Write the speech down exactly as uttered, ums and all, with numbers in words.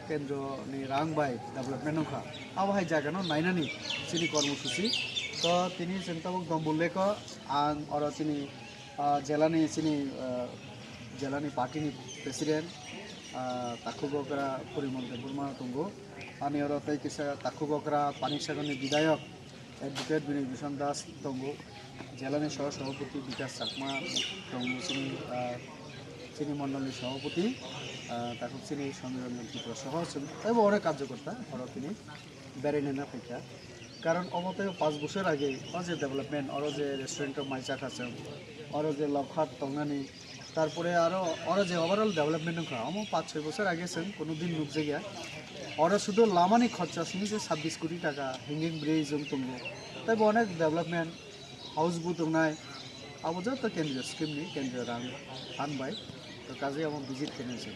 Kendro ni rang bai development wngkha, abo hai jaga no nainani chini kormosuchi. To tini chwng tabuk Dombul lake o ang oro chini, ah, jela ni chini, ah, jela ni party ni president, ah, Takhuk Okra Purimal Debbarma tongo. Ani oro tei kisa Takhuk Okra Panisagar ni bidayok Advocate Binoy Bhushan Das tongo, jela ni soh sabhapati Bikas Chakma tongo, chini, ah, chini mondol ni sabhapati, ah, takhuk chini Sanjay Ranjan Tripura soho chwng teibo onek karjokorta oro tini beraina na phaikha. Karon omo tei panch bosor age o je development, oro je restaurant o mai chakha chwng, oro je lokhat tongnani, tarpore aro oro je overall development wngkha, omo panch choi bosor age chwng kono din nukjakya. Oro sudu lamani khorcha simi se sabbish koti taka hanging bridge wng tongo, teibo onek development, house bo tongnai, abo joto kendriya scheme ni, kendriya rang phan bai, to kaje amo visit khainai se.